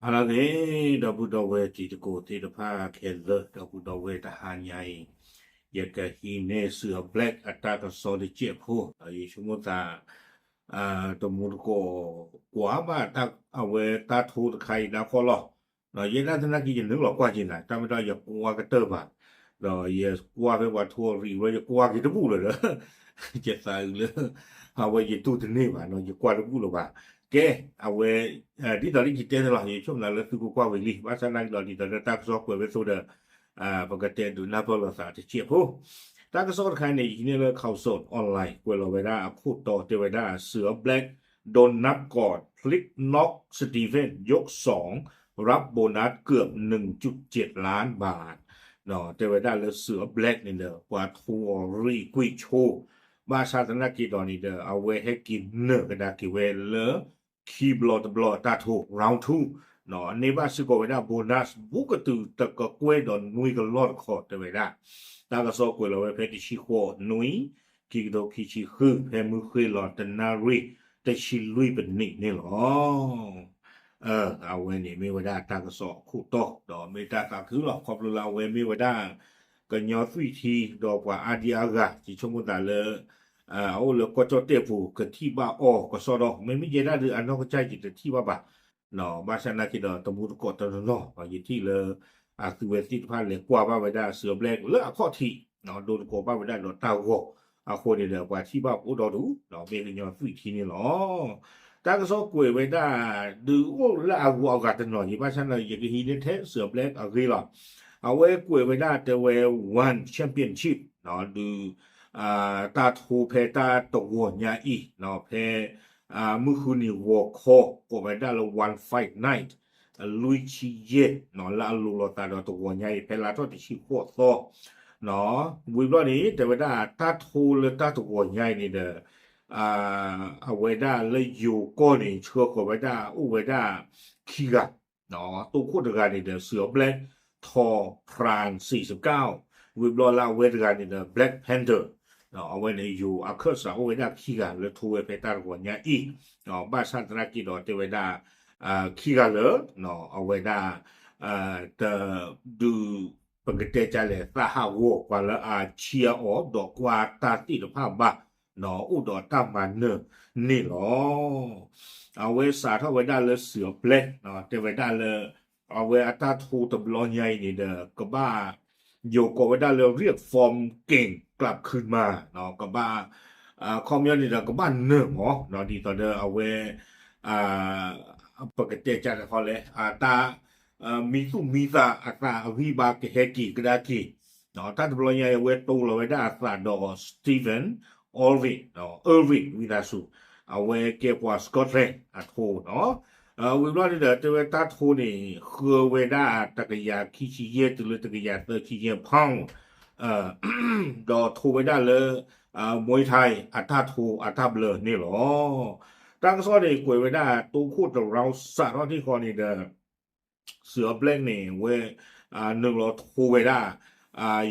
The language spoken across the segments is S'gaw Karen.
ဟါလၢအဂ့ၤ ဒီပုၢ်ဒီဝဲၢ်တံၤသကိးသ့ၣ်တဖၣ်ခဲလၢာ်, ဒီပုၢ်ဒီဝဲၢ်တဟါညါအံၤ, ယကဟံးန့ၢ်စၢၤအဘျဲၣ်အတၢ်ကစီၣ်တစဲးဖိ, ဒီးယဆိကမိၣ်သး တမူတကိး ကွၢ်ဘၣ်အဝဲတၢ်ထိတခါအံၤဒၣ်ဃီလီၤ. ဒီးယဲဒၣ်သနာ်က့ ယနုာ်လီၤကွၢ်က့ၤနၤ, တၢ်မ့ၢ်တၢ်ယကွၢ်ကတၢၢ်ဘၣ်, ဒီးယကွၢ်ဖဲပှၤထိအရံၣ်ဝဲ ယကွၢ်က့ၤတဘူၣ်လၢၤဒီး ယသးအုးလၢ အဝဲယတူၢ်တန့ၢ်ဘၣ်နီၤ, ယကွၢ်တဘူၣ်လၢၤဘၣ်. ကဲ, အဝဲ ဒ်သိးလၢယတဲန့ၣ်လီၤ, ယဆိကမိၣ်လၢသုကကွၢ်ဝံၤလံ, ဘၣ်ဆၣ်သနာ်က့ဒီး ဒ်သိးလၢတၢ်ကစီၣ်ကွဲးဝဲအသိးဒီး ပကတဲဒုးနၢ်ပၢၢ်လိာ်သးတစဲးဖိ. တၢ်ကစီၣ်တခါန့ၣ် ယဟံးန့ၢ်လၢ Khaosod Online ကွဲးလီၤဝဲဒၣ်အခိၣ်တီတဲဝဲဒၣ် စၢၤအဘျဲၣ် โดนัทกอดพลิกน็อกสตีเฟนยกสอง รับโบนัสเกือบหนึ่งจุดเจ็ดล้านบาท တဲဝဲဒၣ်လၢစၢၤအဘျဲၣ်န့ၣ်ဒီး ပှၤထိအီၤရံၣ်ကွံာ်ဆိ, ဘၣ်ဆၣ်သနာ်က့ဒီးန့ၣ်ဒီး အဝဲဟဲက့ၤနၢၤကဒါက့ၤဝဲလၢ ခံဘျီတဘျီအတၢ်ထိ round two န့ၢ်ဘၣ်စ့ၢ်ကီးဝဲဒၣ် bonus ဘူးကတုၤတကကွဲၢ်ဒီးနွံကလီၢ်တခီ တဲဝဲဒၣ်. တၢ်ကစီၣ်ကွဲးလီၤဝဲဖဲတဆံဃိးနွံ ခံကထိခံဆံဃု ဖဲမုၢ်ဃ့ၢ်လီၤတနၣ်ရံၣ် တဆံလွံၢ်ပနံးန့ၣ်လီၤ. အဝဲန့ၣ်မ့ၢ်ဝဲဒၣ်တၢ်ကစီၣ်အခိၣ်တီ ဒီးမ့ၢ်တၢ်သးခုလီၤ. ခီဖျိလၢအဝဲမ့ၢ်ဝဲဒၣ် ကညီသွံၣ်ထံ ဒီးပှၤအါဒံအါဂၤ ယဆိကမိၣ်သးလၢ အအိၣ်လၢကီၢ်ကၠီၣ်တဲၣ်ပူၤ ကထံၣ်ဘၣ်အီၤကစီဒီ, မ့မ့ၢ်ယဲဒၣ်ဒီး အနီၢ်ကစၢ်ယတထံၣ်ဘၣ်ဘၣ်. ဘၣ်ဆၣ်သနာ်က့ဒီး တမူတကိးတနီၤနီၤ ယထံၣ်လၢ အသုဝဲသ့ၣ်တဖၣ်လဲၤကွၢ်ဘၣ်ဝဲဒၣ်စၢၤအဘျဲၣ်လၢအခီၣ်ထံး ဒိတကိးဘၣ်ဝဲဒၣ်ဒီးတၢ်ဂီၤအဃိန့ၣ်ဒီး ပှၤထံၣ်ဘၣ်အိၣ်ဒီဒူၣ် မ့ၢ်ကညီသွံၣ်ထံန့ၣ်လီၤ. တၢ်ကစီၣ်ကွဲးဝဲဒၣ် ဒုးအိၣ်လၢအဂုၤအဂၤတနီၤ ယဘၣ်ဆၣ်ဒီး ယကဟံးန့ၢ်ထဲစၢၤအဘျဲၣ်အဂ့ၢ်လီၤ. အဝဲကွဲးဝဲဒၣ်တဲဝဲ One Championship ဒုး တၢ်ထိဖဲတၢ်တဂီၤညါအံၤ ဖဲ မုၢ်ဃုနံၤဂီၤခီ ကိးဝဲဒၣ်လၢ One Fight Night လွံၢ်ဆံယဲၢ် လၢအလိၤလိာ်သးဒီးတဂီၤညါအံၤ ဖဲလါထီၣ်တဆံဃိးသီ ဝံၤဘျီန့ၣ် တဲဝဲဒၣ်တၢ်ထိလၢတၢ်တဂီၤညါအံၤန့ၣ်ဒီး အဝဲဒၣ်လၢယိၤကီၢ်န့ၣ် ဆှၢဃီၤဝဲဒၣ်အိၣ်ဝဲဒၣ်ခံဂၤ တိခိၣ်တဂၤန့ၣ်ဒီး စၢၤအဘျဲၣ် ထီၣ် France စကၢ် ဝံၤဘျီလၢအဝဲတဂၤန့ၣ်ဒီး Black Panther အဝဲန့ၣ်ယိၤအခၢၣ်စးအိၣ်ဝဲဒၣ်ခံဂၤလၢထိဝဲဖဲတၢ်တဂီၤညါအံၤ ဘၣ်ဆၣ်သနာ်က့ဒီးတဲဝဲဒၣ် ခံဂၤလၢ အဝဲဒၣ် တ ဒုး ပကတဲကလဲၣ် သးဟးဂီၤပှၤလၢအ cheer အီၤ ဒီးကွၢ်တၢ်သ့ၣ်တဖၣ်ဘၣ် အိၣ်ဒီးတၢ်မၤနၢၤန့ၣ်လီၤ. အဝဲစးထီၣ်ဝဲဒၣ်လၢစၢၤအဘျဲၣ် တဲဝဲဒၣ်လၢ အဝဲအတၢ်ထိတဘျီညါအံၤန့ၣ်ဒီး ကဘၣ် ယိၤကိးဝဲဒၣ်လၢ reform game ကလပ်ခုမး ကဘၣ် ခီပညီန့ၣ်ဒီး ကဘၣ်နၢၤမး ဒ်သိးဒီးအဝဲ ပကတဲကလဲၣ်ဃီလဲၣ် အတၢ် မံသူၣ်မံသးအသးအဂံၢ်ဘါကဟဲက့ၤကဒါက့ၤ တၢ်တဘျီညါအံၤ အဝဲတိလီၤဝဲဒၣ်အသးဒီး Stephen Irwin Irwin ဝံသးစူၤ အဝဲကဲပှၤ Scotland အထိနီၤ ဝံၤဘျီန့ၣ်ဒီး တဲဝဲတၢ်ထိန့ၣ် ဃၢဝဲဒၣ်တကယၤခံဆံယဲၢ်တုၤလၢတကယၤသၢဆံယဲၢ် pound ဒီးထိဝဲဒၣ်လၢ Muay Thai အတၢ်ထိအတၢ်ဘျၢန့ၣ်လီၤ. တၢ်ကစီၣ်န့ၣ် ကွဲးဝဲဒၣ်တိခိၣ်တ round စးထီၣ်ထံၣ်ဃီန့ၣ်ဒီး စၢၤအဘျဲၣ်န့ၣ် ဝဲ နုာ်လီၤထိဝဲဒၣ်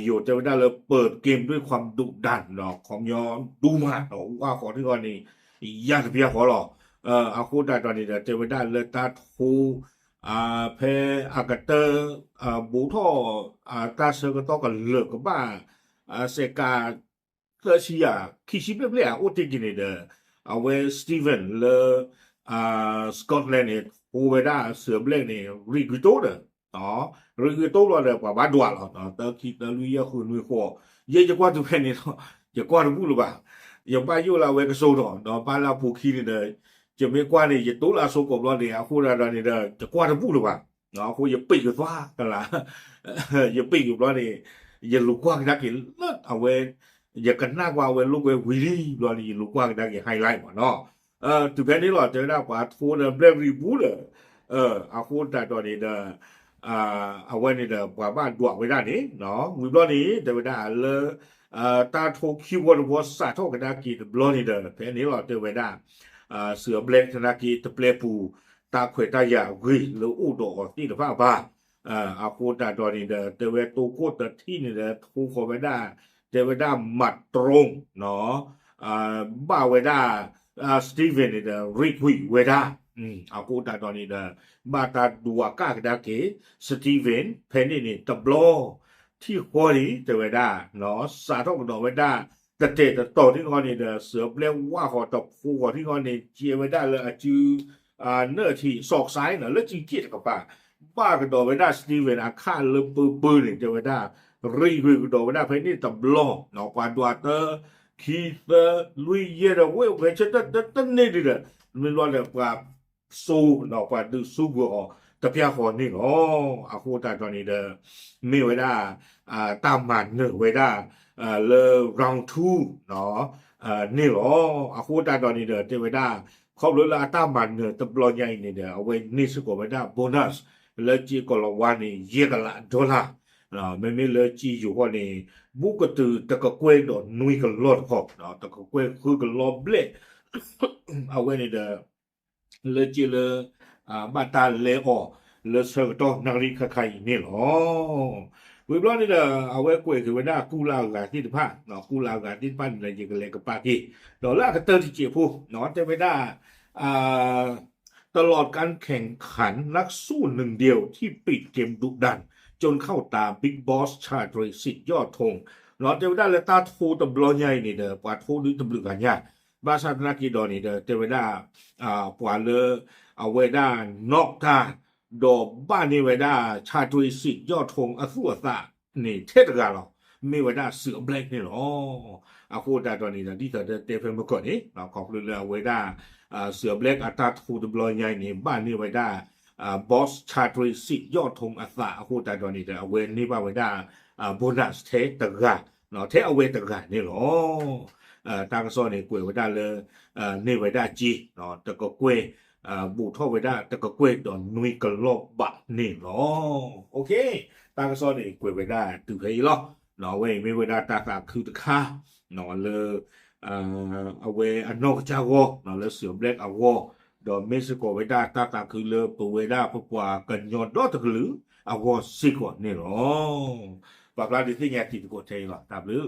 ယိၤတဲဝဲဒၣ်လၢ เปิดเกมด้วยความดุดัน ဒီးခီပညီဒူမး ဒီးဝၣ်ဃီထံၣ်ဃီန့ၣ် ယၢ်တပျၢ်ဃီလီၤ. အဃိသတးဒီးန့ၣ်ဒီး တဲဝဲဒၣ်လၢတၢ်ထိ ဖဲအကတၢၢ် ဘူးထီၣ် တၢ်ဆၢကတီၢ်ကလၢာ်ကဘၣ် စဲးကး သၢဆံယဲၢ် ခံဆံဘျဲၣ်ဘျဲၣ် အအိၣ်တ့ၢ်က့ၤန့ၣ်ဒီး အဝဲ Stephen လၢ Scotland န့ၣ် ထိဝဲဒၣ်စၢၤအဘျဲၣ်န့ၣ် ရံးကွံာ်တိဒီး ရံးကွံာ်တိဘျီဒီး ပှၤဘၣ်ဒွးလီၤ သၢခံ သၢလွံၢ် ယဲၢ်ဃု နွံဃိး ယဲယကွၢ်တုၤဖဲန့ၣ်ဒီး ယကွၢ်တဘူၣ်လၢၤဘၣ်. ယဘၣ်ယိၣ်လၢအဝဲကစိၤဒီး ဒီးပၢ်လၢအပူၤခံန့ၣ်ဒီး ယမ့ၢ်ကွၢ်န့ၣ် ယတိလၢအစိကီးဘျီန့ၣ် အဃိဒၣ်ဒီးန့ၣ်ဒီး ယကွၢ်တဘူၣ်လၢၤဘၣ်. အဃိယပ့ၢ်ကသွါကလး ယပ့ၢ်ကဘျီန့ၣ် ယလူၤကွၢ်ကဒါက့ၤလၢအဝဲ ယကနၣ်ကွၢ်အဝဲလိာ်ကွဲဝံၤလံဘျီန့ၣ် ယလူၤကွၢ်ကဒါက့ၤ highlight မးနီၤ. တုၤဖဲန့ၣ်လီၤ တဲဝဲဒၣ်ပှၤထိဒီးဘျဲၣ်ရံးဘူးဒီး အဃိသတးဒီးန့ၣ်ဒီး အဝဲန့ၣ်ဒီးပှၤဘၣ်ဒွးဝဲဒၣ်န့ၣ် ဝံၤဘျီန့ၣ် တဲဝဲဒၣ်လၢ တၢ်ထိခံဝီတဝီစးထီၣ်ကဒါက့ၤတဘျီန့ၣ်ဒီး ဖဲန့ၣ်လီၤ တဲဝဲဒၣ် စၢၤအဘျဲၣ်သနာ်က့တပျဲပူၤ တၢ်ခွဲးတၢ်ယာ်အဂ့ၢ်လၢအိၣ်ဒီးအီၤသ့ၣ်တဖၣ်ဘၣ်. အဃိသတးဒီးန့ၣ်ဒီး တဲဝဲတိခိၣ်တထံၣ်န့ၣ်ဒီး ထိဃီၤဝဲဒၣ် တဲဝဲဒၣ်မၤတြီ ဘၣ်ဝဲဒၣ် Stephen န့ၣ်ဒီး ရံးကွံာ်ဝဲဒၣ် အဃိသတးဒီးန့ၣ်ဒီး ဘၣ်တၢ်ဒွးကၣ်ကဒါက့ၤ Steven ဖဲန့ၣ်န့ၣ်တဘျီ ထံၣ်ဃီန့ၣ် တဲဝဲဒၣ် စးထီၣ်ကဒီးဝဲဒၣ် တတဲာ်တတီၤထံၣ်ဃီန့ၣ်ဒီး စၢၤဘျဲၣ်ဝၣ်ဃီတဖိဃီထံၣ်ဃီန့ၣ် ကဲဝဲဒၣ်လၢအစု နၢၣ်ထံး စီၣ်ကစဲနီၤ လၢစုစ့ၣ်တကပၤ ဘၣ်ကဒီးဝဲဒၣ် Steven အခၣ်လၢပၢပၢန့ၣ် တဲဝဲဒၣ် ရံးဂ့ၤကဒီးဝဲဒၣ်ဖဲန့ၣ်တဘျီ ပှၤဒွးတၢ် ခံသၢ လွံၢ်ယဲၢ်ဒီး ဝဲဝဲဆၢတၢ်တန့ၢ်ဒံးဒီး မ့ၢ်လီၤဒီးပှၤစိ ပှၤဒုးစိကွံာ်အီၤ တပျၢ်ဃီန့ၣ်လီၤ. အဃိသတးဒီးန့ၣ်ဒီး မ့ၢ်ဝဲဒၣ် တၢ်မၤနၢၤဝဲဒၣ် လၢ round two န့ၣ်လီၤ. အဃိသတးဒီးန့ၣ်ဒီး တဲဝဲဒၣ် ခီဖျိလၢအတၢ်မၤနၢၤတဘျီညါအံၤန့ၣ်ဒီး အဝဲန့ၢ်စ့ၢ်ကီးဝဲဒၣ် bonus လၢစ့ၢ်ကီးလီၤဝါန့ၣ် ယဲၢ်ကလး dollar မ့မ့ၢ်လၢစ့ယိၤဃီန့ၣ် ဘူးကတုၤတကကွဲၢ်ဒီးနွံကလီၢ်တခီ တကကွဲၢ်ဃုကလီၢ်ဘျဲၣ် အဝဲန့ၣ်ဒီး လၢစ့လၢ ဘၣ်တၢ်လဲအီၤ လၢဆၢကတီၢ်နၣ်ရံၣ်ခါခါအံၤန့ၣ်လီၤ. ဝံၤဘျီန့ၣ်ဒီး အဝဲကွဲးက့ၤဝဲဒၣ်ကူလၢအဂၤသ့ၣ်တဖၣ် ကူလၢအဂၤသ့ၣ်တဖၣ်န့ၣ်ဒီး ယကလဲၤကပာ်က့ၤ ဒီးလၢအကတၢၢ်တစဲးဖိ တဲဝဲဒၣ် ตลอดการแข่งขัน นักสู้หนึ่งเดียวที่ปิดเกมดุดัน จนเข้าตา Big Boss ชาตรีสิทธิ์ยอดธง တဲဝဲဒၣ်လၢတၢ်ထိတဘျီညါအံၤန့ၣ်ဒီး ပှၤထိဒုတဘျုးဂၤညါ ဘၣ်ဆၣ်သနာ်က့ဒီးန့ၣ်ဒီး တဲဝဲဒၣ် ပှၤလၢ အဝဲဒၣ် knock တၢ် ဒီးဘၣ်န့ၢ်ဝဲဒၣ် ชาตรีสิทธิ์ยอดธง အသူၣ်အသးန့ၣ် ထဲတဂၤလီၤ. မ့ၢ်ဝဲဒၣ် เสือแบล็ก န့ၣ်လီၤ. အဃိသတးဒီးန့ၣ်ဒီး ဒ်သိးတဲဖဲမုၢ်ကီၢ်န့ၣ် ခီဖျိလၢအဝဲဒၣ် เสือแบล็ก အတၢ်ထိတဘျီညါအံၤန့ၣ် ဘၣ်န့ၢ်ဝဲဒၣ် boss ชาตรีสิทธิ์ยอดธง အသး အဃိသတးဒီးန့ၣ်ဒီး အဝဲန့ၢ်ဘၣ်ဝဲဒၣ် bonus ထဲတဂၤ ထဲအဝဲတဂၤန့ၣ်လီၤ. တၢ်ကစီၣ်န့ၣ် ကွဲးဝဲဒၣ်လၢ န့ၢ်ဝဲဒၣ်စ့ တကကွဲၢ် ဘူးထီၣ်ဝဲဒၣ်တကကွဲၢ်ဒီးနွံကလီၢ်ဘးန့ၣ်လီၤ. တၢ်ကစီၣ်န့ၣ် ကွဲးဝဲဒၣ်တုၤဖဲအံၤလီၤ. အဝဲအံၤမ့ၢ်ဝဲဒၣ်တၢ်သးခုတခါ လၢ အဝဲအနီၢ်ကစၢ်ဂီၢ် လၢ เสือแบล็ก အဂီၢ် ဒီးမ့ၢ်စ့ၢ်ကီးဝဲဒၣ်တၢ်သးခုလၢပဝဲဒၣ်ပပှၤကညီဒီတကလုာ် အဂီၢ်စ့ၢ်ကီးန့ၣ်လီၤ. ပာ်ဖျါဒုးသ့ၣ်ညါတံၤသကိးထဲအံၤလီၤ. တၢ်ဘျုး